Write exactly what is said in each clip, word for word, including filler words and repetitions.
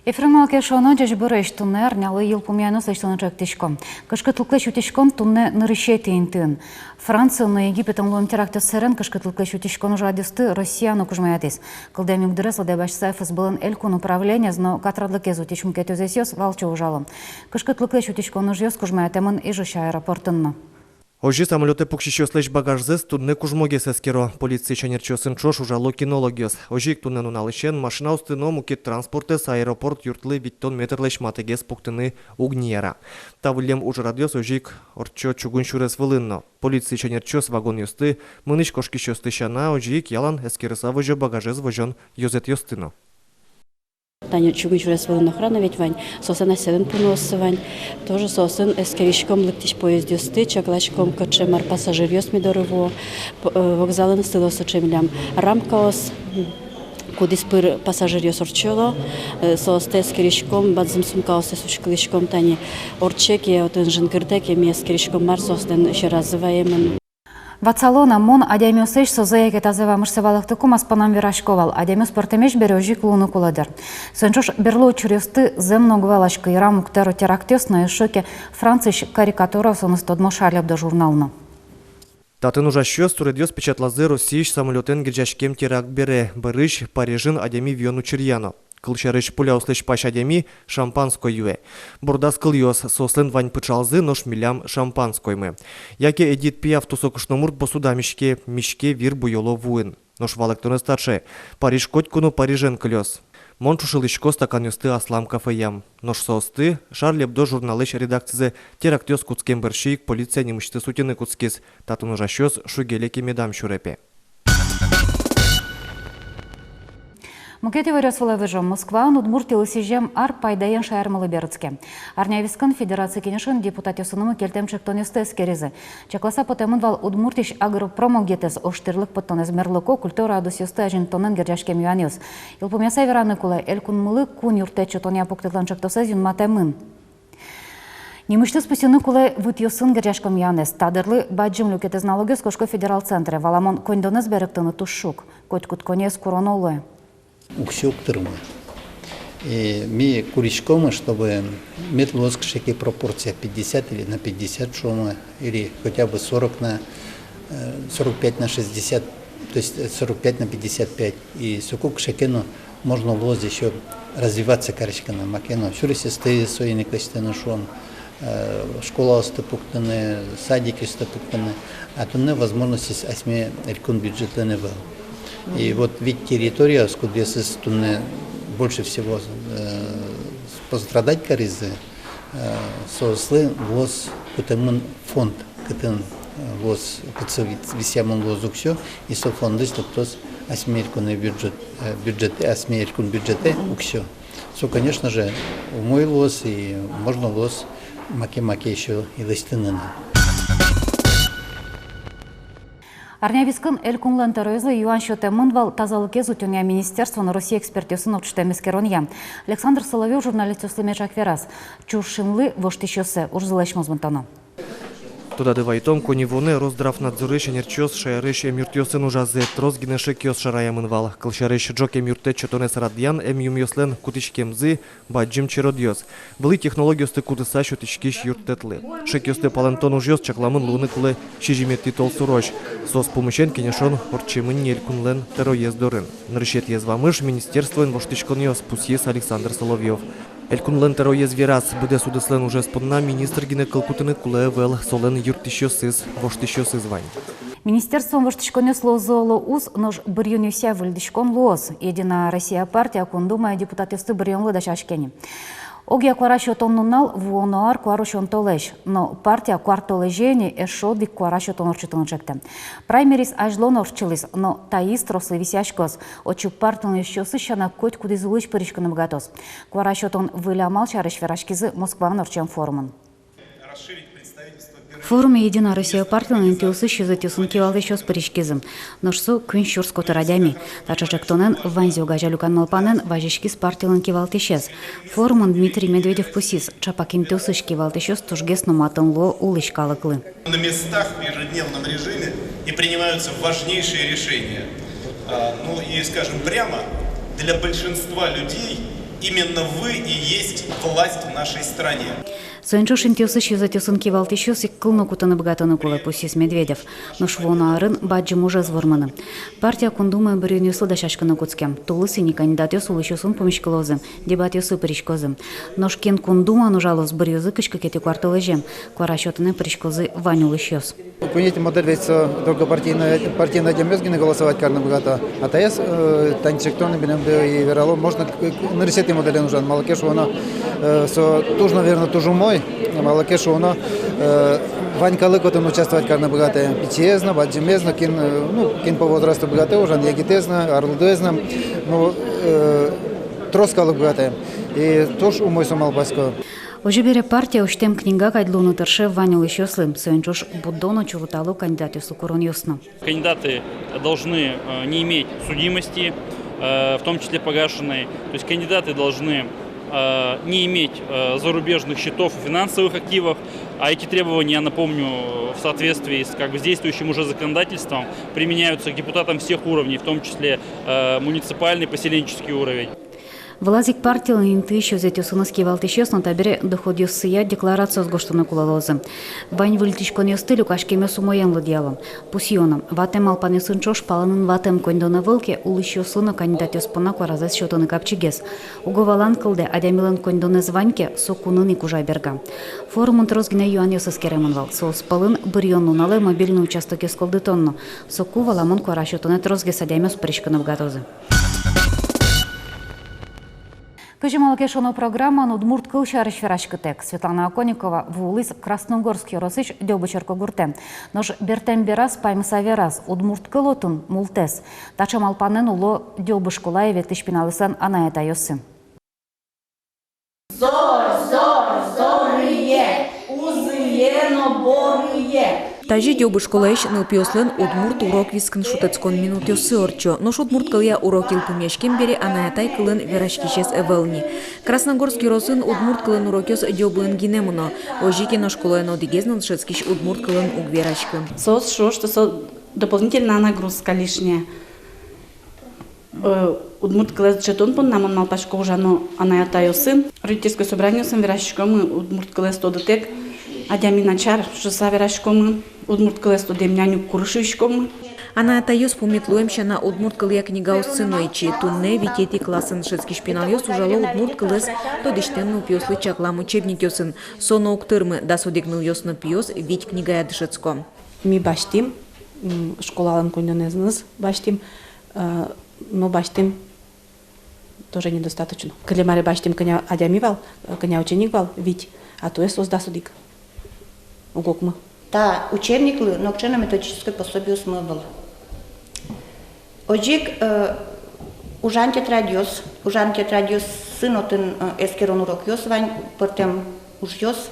Эфирын «Малы ке шуоно». Ӟечбуресь! Туннэ арнялы йылпумъянъёс лэсьтыны чектӥсько. Кышкытлыклэсь утиськон туннэ нырысетӥ интыын. Франциын но Египетын луэм терактъёс сэрен кышкытлыклэсь утиськон ужрадъёсты Россия но кужмоятӥз. Кылдэм югдурез лыдэ басьтыса ФСБ-лэн элькун управлениез но катрадлыкез утись мукет ёзэсъёс валче ужало. Кышкытлыклэсь утиськон ужъёс кужмоятэмын Ижысь аэропортын но. Озьы самолётэ пуксисьёслэсь багажзэс туннэ кужмогес эскеро. Полициысь ӧнерчиосын ӵош ужало кинологъёс. Озьы ик туннэ нуналысен машинаосты но мукет транспортэз аэропорт юртлы витьтон метрлэсь матыгес пуктыны уг ни яра. Та выллем ужрадъёс озьы ик ортчо чугун сюрес вылын но. Полициысь ӧнерчиос вагонъёсты, мынысь-кошкисьёсты сяна, озьы ик ялан эскерыса возё багажез возён ёзэтъёсты но. Тани чугун сюрес вылын охрана ведь вань, соослэн асьсэлэн пуныоссы вань. Тоже соосын эскериськом лыктӥсь поездъёсты, чакласьком, кыӵе мар пассажиръёс ми доры вуо. П-, э, вокзалын сыло сыӵе милям рамкаос, м, кудӥз пыр пассажиръёс ортчыло, э, соосты эскериськом, бадӟым сумкаоссэс учкылӥськом, тани ортче ке, отын жингыртэ ке, ми эскериськом, мар соослэн сьӧразы ваемын. Ватсало на: мон адямиослэсь созэ яке тазэ вамышсэ валэктыкум, ас понам верасько вал. Адямиос пӧртэмесь бере озьы ик луыны кулэ, дыр. Соин ӵош берло учыръёсты зэм но уг валаськы. Йырам уг тэро терактъёс но, эшшо ке Франциысь карикатураосыныз тодмо «Шарли Эбдо» журнал но. Татын ужасьёс суредъёс печатлазы Россиысь самолётэн герӟаськем теракт бере, бӧрысь Парижын адями виён учыръя но. Кылсярысь, пуляослэсь пась адями шампанской юэ. Бордаз кылъёс: соослэн вань пыӵалзы, нош милям шампанскоймы. Яке Эдит Пиаф тусо кышномурт босуда миське, миське вир буёло вуын. Нош валэктонэз таӵе: Париж котьку но Парижен кылёз. Мон ӵушылӥсько стаканъёсты аслам кафеям. Нош соосты, «Шарли Эбдо» журналысь редакцизэ, терактъёс кутскем бӧрсьы ик полиция нимысьтыз утьыны кутскиз. Татын ужасьёс шуге-леке медам сюре, пе. Мукет иворъёс вылэ выжом. Москваын Удмуртилы сӥзем ар пайдаен шаермылы берытске. Арня вискын Федерация Кенешын депутатъёсынымы кельтэм ӵектонъёсты эскеризы. Чакласа потэмын вал Удмуртиысь агропром огетэз, ожтӥрлык поттонэз мерлыко, культура удысъёсты азинтонэн герӟаськем юанъёс. Йылпумъяса вераны кулэ, элькунмылы кун юрттэт сётонъя пуктэтлэн ӵектосэз юнматэмын. Нимысьтыз пусйыны кулэ вытъёсын герӟаськем юанэз. Та дырлы бадӟым люкетэз налогъёс кошко федерал центре. Валамон, коньдонэз берыктыны туж шуг. Котькуд коньдонэз куроно луэ. Уксё уг тырмы. И ми куриськомы, чтобы мед луоз кыӵе ке пропорция, пятьдесят или на пятьдесят, шуомы, или хотя бы сорок на, э, сорок пять на шестьдесят, то есть, э, сорок пять на пятьдесят пять. И соку кыӵе ке но можно луоз ещё развиваться кариськыны, маке но сюресэсты соин ик лэсьтыны, шуом, э, школаосты пуктыны, садикъёсты пуктыны. А туннэ возможностьёс асьме элькун бюджетлэн ӧвӧл. И вот вить территориос, кудъёсыз туннэ больше всего, э, пострадать каризы, э, соослы луоз кутэмын фонд, кытын, э, луоз, кытчы вис-, висъямын луоз уксё, и со фондысь лыктоз асьме элькунэ бюджет, э, бюджетэ, асьме элькун бюджетэ уксё. Со, конечно же, умой луоз, и можно луоз маке-маке ещё и лэсьтыны на. Арня вискын элькунлэн тӧроезлы юан сётэмын вал тазалыкез утёнъя министерствоын Россия экспертъёсын ортчытэм эскеронъя. Александр Соловьёв журналистъёслы меӵак вераз: чурсинлы воштӥсьёссэ ужзылэсь мозмытоно. Тодады вайытом, коньывуонэ Росздравнадзорысь ӧнерчиос шаерысь эмъюртъёсын ужазы. Трос гинэ шекъёс шараямын вал. Кылсярысь, ӝог эмъюрттэт сётонэз радъян эмъюмъёслэн кутӥськемзы бадӟым черодъёс. Вылӥ технологиосты кутыса сётӥськись юрттэтлы. Шекъёсты палэнтон ужъёс чакламын луыны кулэ сизьыметӥ толсурозь. Соос пумысен кенешон ортчемын ни элькунлэн тӧроез дорын. Нырысетӥез вамыш — министерствоен воштӥськонъёс, пусйиз Александр Соловьёв. Элькунлэн тӧроез вераз: быдэс удыслэн ужез понна министр гинэ кыл кутыны кулэ ӧвӧл, солэн юрттӥсьёсыз, воштӥсьёсыз вань. Министерствоын воштӥськонъёс луозы, оло, уз, нош быръёнъёсъя выльдӥськон луоз. «Единая Россия» партия Кун Думае депутатъёсты быръёнлы дасяське ни. Огъя куара сётон нунал — вуоно ар куарусён толэзь. Но партия куартолэзе ини эшшо одӥг куара сётон ортчытыны чектэ. Праймериз азьло но ортчылӥз, но таиз трослы висъяськоз. Отчы партилэн ёзчиосыз сяна котькудӥз улысь пыриськыны быгатоз. Куара сётон выль амал сярысь вераськизы Москваын ортчем форумын. Форуме «Единая Россия» партилэн интыосысь ёзэтъёсын кивалтӥсьёс пыриськизы. Нош со куинь сюрс котыр адями. Таӵе чектонэн, ваньзэ огазея люкан малпанэн, вазиськиз партилэн кивалтӥсез. Форумын Дмитрий Медведев пусйиз: ӵапак интыосысь кивалтӥсьёс тужгес но матын луо улӥсь калыклы. На местах в ежедневном режиме и принимаются важнейшие решения. А, ну и, скажем прямо, для большинства людей Именно вы и есть власть в нашей стране. Соин ӵош интыосысь ёзэтъёсын кивалтӥсьёс ик кыл но кутыны быгатыны кулэ, пусйиз Медведев. Нош вуоно арын бадӟым ужез вормыны. Партия Кун Думае быръёнъёслы дасяськыны кутскем. Тулыс ини кандидатъёс улӥсьёсын пумиськылозы, дебатъёсы пыриськозы. Нош кин Кун Думаын ужалоз, быръёзы кызь кыкетӥ куартолэзе. Куара сётыны пыриськозы вань улӥсьёс. Куинетӥ модель ведь со только партийной, партийной адямиос гинэ голосовать карыны быгато. А таез, э, тани чектон, милемды и верало, можно к-, к-, нырысетӥ моделен ужаны. Малы ке шуоно, э, со туж, наверно, туж умой. Малы ке шуоно, э, вань калык отын участвовать карыны быгатэ. Пичиез но, бадӟымез но, кин, э, ну, кин по возрасту быгатэ ужаны, егитэз но, арлыдоез но, ну, э, трос калык быгатэ. И туж умой со, малпасько. Озьы бере, партия усьтэм книга кадь луыны тырше вань улӥсьёслы, соин ӵош будо но чурытало кандидатъёслы куронъёс но. Кандидаты должны, э, не иметь судимости, э, в том числе погашенной. То есть кандидаты должны, э, не иметь, э, зарубежных счетов и финансовых активов. А эти требования, я напомню, в соответствии с, как бы, с действующим уже законодательством применяются к депутатам всех уровней, в том числе, э, муниципальный, поселенческий уровень. Вылаз ик партилэн интыысь ёзэтъёсыныз кивалтӥсьёс но табере доходъёссыя декларациос гожтыны кулэ луозы. Вань выльдӥськонъёсты люкаськемъёс умоен лыдъяло. Пусйоно, ватэм малпанъёсын ӵош палэнын ватэм коньдон ӧвӧл ке, улӥсьёслы но кандидатъёс понна куаразэс сётыны капчигес. Уго валан кылдэ, адямилэн коньдонэз вань ке, со кунын ик ужа берга. Форумын трос гинэ юанъёс эскеремын вал. Соос пӧлын быръён нуналэ мобильной участокъёс кылдытон но. Соку валамон, куара сётонэ тросгес адямиос пыриськыны быгатозы. Кызьы малы ке шуоно, программаын удмурт кыл сярысь вераськытэк. Светлана Оконникова вуылӥз Красногорск ёросысь Дёбы черкогуртэ. Нош бертэм бераз паймыса вераз: удмурт кыл отын мултэс. Таӵе малпанэн уло Дёбы школае ветлӥсь пиналъёслэн анай-атайёссы. Зор, зор, зорые, узые но борые. Тазьы Дёбы школаысь нылпиослэн удмурт урок вискын шутэтскон минутъёссы ортчо. Нош удмурт кылъя урок йылпумъяськем бере анай-атай кылын вераськисез ӧвӧл ни. Красногорск ёросын удмурт кылын урокъёс Дёбыын гинэ мыно. Озьы ке но, школаын одӥгез но дышетскись удмурт кылын уг вераськы. Соос шуо, что со дополнительная нагрузка лишняя. Э, удмурт кылэз дышетон понна, мон малпасько, ужано анай-атайёсын. Родительской собраниосын вераськомы, удмурт кылэз тодытэк адями начар шуыса вераськомы, удмурт кылэз тодэм нянь уг куры шуиськомы. Анай-атайёс пумит луэм сяна, удмурт кылъя книгаоссы но ичи. Туннэ витетӥ классын дышетскись пиналъёс ужало удмурт кылэз тодӥсьтэм нылпиослы чаклам учебникъёсын. Со но уг тырмы, дас одӥг нылъёс но пиос вить книгая дышетско. Ми басьтӥм, м, школалэн коньдонэныз басьтӥм, э, но басьтӥм тоже недостаточно. Кылем аре басьтӥм кӧня адями вал, э, кӧня ученик вал, вить, а туэ соос дас одӥг. Уг окмы. Та учебниклы нокыӵе но методической пособиосмы ӧвӧл. Озьы ик, э, ужан тетрадьёс, ужан тетрадьёсын отын, э, эскерон урокъёс вань, пӧртэм ужъёс.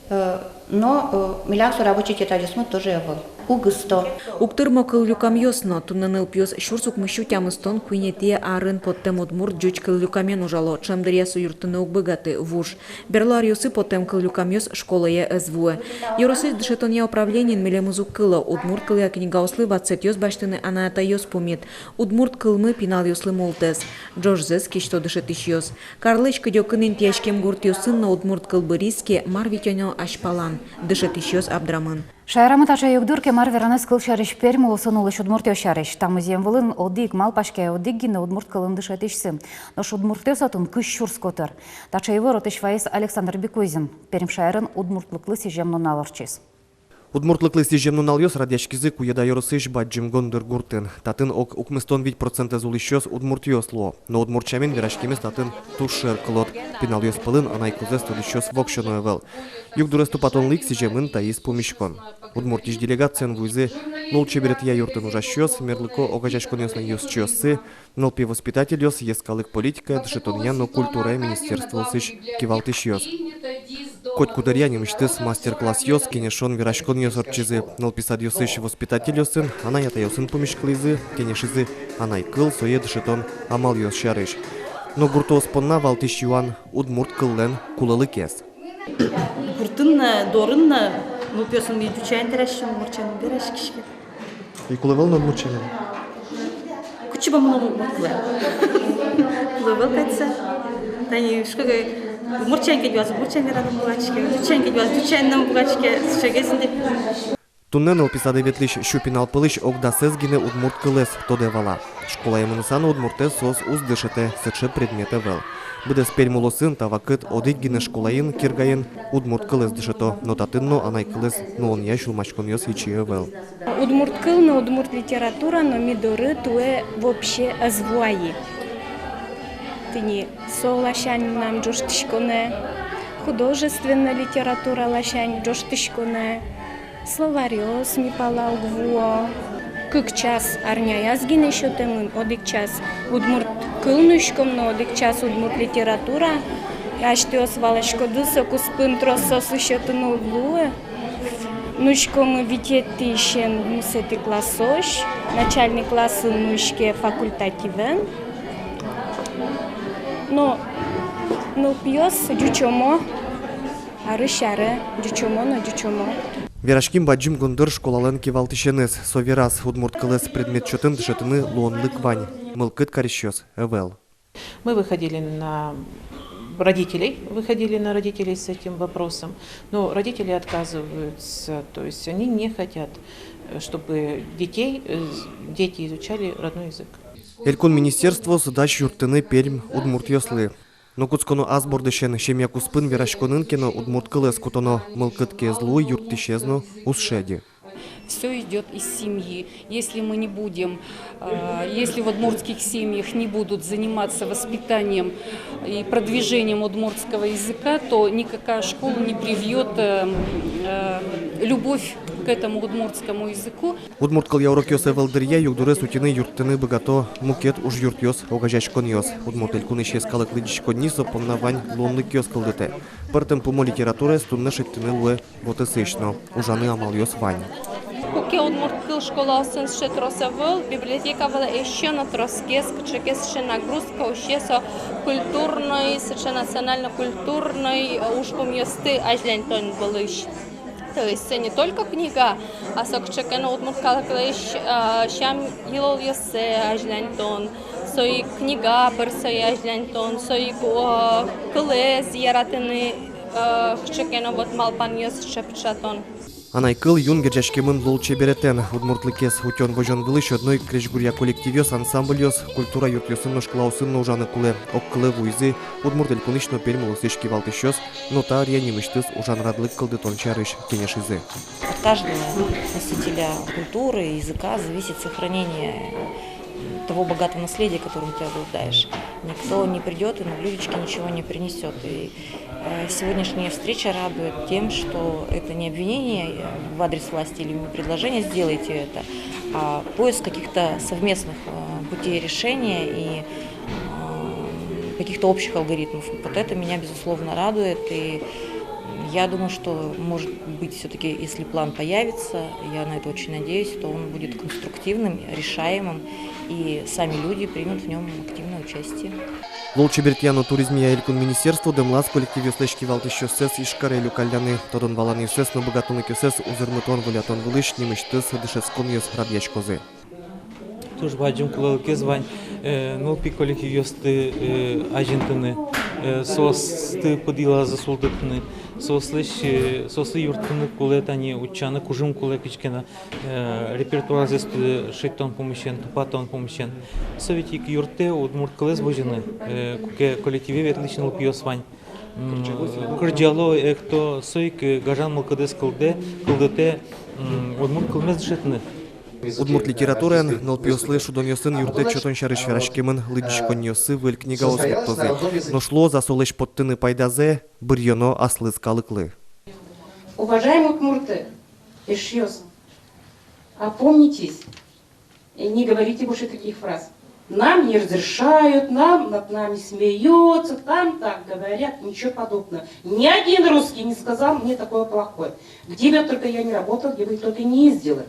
Э, но, э, милям со рабочий тетрадьёсмы тоже ӧвӧл. Уг ысто. Уг тырмо кыллюкамъёс но. Туннэ нылпиос сюрс укмыссю тямыстон куинетӥ арын поттэм удмурт-ӟуч кыллюкамен ужало, ӵем дыръя со юрттыны уг быгаты, вуж. Берло аръёсы поттэм кыллюкамъёс школае ӧз вуэ. Ёросысь дышетонъя управлениын милемыз уг кыло: удмурт кылъя книгаослы ватсэтъёс басьтыны анай-атайёс пумит. Удмурт кылмы пиналъёслы мултэс. Ӝожзэс кисьто дышетӥсьёс. Карлэсь кыдёкын интыяськем гуртъёсын но удмурт кыл быриз ке, мар витёно азьпалан? Дышетӥсьёс абдрамын. Шаерамы таӵе югдур ке, мар веранэз кыл сярысь Пермь улосын улӥсь удмуртъёс сярысь. Та музъем вылын одӥг, малпаське, одӥг гинэ удмурт кылын дышетӥсьсы. Нош удмуртъёс отын кызь сюрс котыр. Таӵе ивор отысь ваиз Александр Бекузин. Пермь шаерын удмуртлыклы сӥзем нунал ортчиз. Удмуртлыклы сӥзем нуналъёс радъяськизы Куеда ёросысь Бадӟым Гондыр гуртын. Татын ог укмыстон вить процентэз улӥсьёс удмуртъёс луо. Но удмурт сямен вераськемез татын туж шер кылод. Пиналъёс пӧлын анай кылзэс тодӥсьёс воксё но ӧвӧл. Югдурез тупатонлы ик сӥземын таиз пумиськон. Удмуртиысь делегациен вуизы лулчеберетъя юртын ужасьёс, мерлыко огазеяськонъёслэн ёзчиоссы, нылпи воспитательёс, йӧскалык политикая, дышетонъя но культурая министерствоосысь кивалтӥсьёс. Котькуд дыръя нимысьтыз мастер-классъёс, кенешон-вераськонъёс ортчизы. Нылпи садъёсысь воспитательёсын, анай-атайёсын пумиськылӥзы, кенешизы анай кыл, сое дышетон амалъёс сярысь. Но гуртоос понна валтӥсь юан: удмурт кыллэн кулэлыкез. Гуртын но, дорын но, ну, пиосын ми ӟуч сямен вераськиськом, удмурт сямен вераськиськом. И кулэ ӧвӧл на удмурт сямен? Кытчы бамыны удмурт кылэ. Вылтадьса. Тани школае удмурт сямен кадь ваз, удмурт сямен вераны быгатӥське, ӟуч сямен кадь ваз, ӟуч сямен но быгатӥське, сыӵегес инде. Туннэ нылпи садэ ветлӥсь сю пинал пӧлысь ог дасэз гинэ удмурт кылэз тодэ-вала. Школае мыныса но удмуртэз соос уз дышетэ, сыӵе предмет ӧвӧл. Быдэс Пермь улосын та вакыт одӥг гинэ школаын, Киргаын, удмурт кылэз дышето, но татын но анай кылэз нуонъя сюлмаськонъёс ичи ӧвӧл. Удмурт кыл но, удмурт литература но ми доры туэ вообще ӧз вуэ. Тӥни со ласянь мынам ӝожтӥськонэ, художественной литература ласянь ӝожтӥськонэ, словарьёс ми пала уг вуо. Кык час арняяз гинэ сётэмын, одӥг час удмурт кыл нуиськом но, одӥг час удмурт литература. Асьтэос валаськоды, со куспын трос соослы сётыны уг луы. Нуиськомы витетӥысен укмысэтӥ классозь, начальный классын нуиське факультативен. Но нылпиос ӟучомо, арысь аре ӟучомо но ӟучомо. Вераським бадӟым гондыр школалэн кивалтӥсеныз. Со вераз: удмурт кылэз предмет чотын дышетыны луонлык вань, мылкыд карисьёс ӧвӧл. Мы выходили на родителей, выходили на родителей с этим вопросом, но родители отказываются, то есть они не хотят, э, чтобы детей, э, дети изучали родной язык. Элькун министерствоос дась юрттыны Пермь удмуртъёслы. Но кутсконо ас бордысен: семья куспын вераськонын ке но, удмурт кылэз кутоно, мылкыд ке ӧз луы, юрттӥсез но уз шеды. Всё идёт из семьи. Если мы не будем, э, если в удмуртских семьях не будут заниматься воспитанием и продвижением удмуртского языка, то никакая школа не привьёт, э, э, любовь к этому удмуртскому языку. Удмурт кылъя урокъёс ӧвӧл дыръя югдурез утьыны юрттыны быгато мукет ужъюртъёс, огазеяськонъёс. Удмурт Элькунысь йӧскалык лыдӟиськонни со понна вань луонлыкъёс кылдытэ. Пӧртэм пумо литератураез туннэ шедьтыны луэ вотэсысь но. Ужаны амалъёс вань. Куке удмурт кыл школаосын сыӵе трос ӧвӧл, библиотека вылэ эшшо но тросгес, кыӵегес сыӵе нагрузка усе со культурной, сыӵе национально-культурной, э, ужпумъёсты азьланьтон вылысь. То есть со не только книга, а со кыӵе ке но удмурт калыклэсь, э, сям-йылолъёссэ азьланьтон, со ик книга пыр сое азьланьтон, со ик, э, кылэз яратыны, э, кыӵе ке но вот малпанъёс сыӵе пыӵатон. Анай кыл юн герӟаськемын лулчеберетэн. Удмуртлыкез утён-возён вылысь одно ик крезьгуръя коллективъёс, ансамбльёс, культура юртъёсын но школаосын но ужаны кулэ. Огкылэ вуизы Удмурт Элькунысь но Пермь улосысь кивалтӥсьёс, но та ӧръя нимысьтыз ужан радлык кылдытон сярысь кенешизы. От каждого носителя культуры и языка зависит сохранение того богатого наследия, которым ты обладаешь. Никто не придёт и на блюдечке ничего не принесёт. И, э, сегодняшняя встреча радует тем, что это не обвинение, э, в адрес власти или не предложение «сделайте это», а поиск каких-то совместных, э, путей решения и, э, каких-то общих алгоритмов. Вот это меня, безусловно, радует. И я думаю, что, может быть, всё-таки, если план появится, я на это очень надеюсь, то он будет конструктивным, решаемым, и сами люди примут в нём активное участие. Лулчеберетъя но туризмъя элькун министерство дэмлаз коллективъёслэсь кивалтӥсьёссэс Ижкаре люкаляны. Тодон-валанъёссэс но быгатонлыкъёссэс узырмытон-волятон вылысь нимысьтыз дышетсконъёс радъяськозы. Туж бадӟым кулэлыкез вань, э, нылпи коллективъёсты, э, азинтыны, э, соосты пыд йылазы султытыны, соослэсь, э, соослы юрттыны кулэ, тани утчаны кужым кулэ кыӵе ке но, э, репертуарзэс, э, шедьтон пумысен, тупатон пумысен. Со ведь ик юрттэ удмурт кылэз возьыны, э, куке коллективе ветлӥсь нылпиос вань. М, кырӟало, экто, со ик, э, гажан мылкыдэз кылдэ, кылдытэ, м, удмурт кылмес дышетыны. Удмурт литератураен нылпиослы шудонъёсын юрттэт сётон сярысь вераськемын лыдӟиськонниосы выль книгаос вуттозы. Нош луоз-а солэсь поттыны пайдазэ, быръёно аслыз калыклы. Уважаемые удмурты, эшъёс, опомнитесь. И не говорите больше таких фраз. Нам не разрешают, нам над нами смеются, там так говорят, ничего подобного. Ни один русский не сказал мне такое плохое. Где бы только я не работал, где бы только не ездила.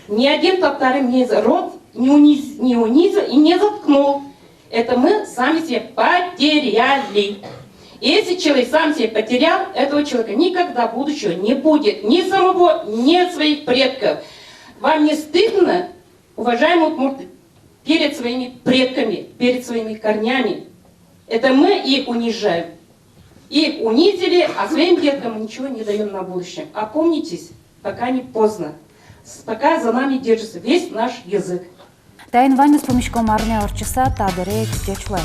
Ни один татарин мне за-, рот не униз-, не унизил и не заткнул. Это мы сами себя потеряли. Если человек сам себя потерял, этого человека никогда будущего не будет. Ни самого, ни от своих предков. Вам не стыдно? Уважаемые удмурты, перед своими предками, перед своими корнями, Это мы их унижаем. Их унизили, а своим деткам ничего не даём на будущее. Опомнитесь, пока не поздно. С- Пока за нами держится весь наш язык. Таин ваньмыз пумиськом арня ортчыса та дыре ик. Ӟеч луэ.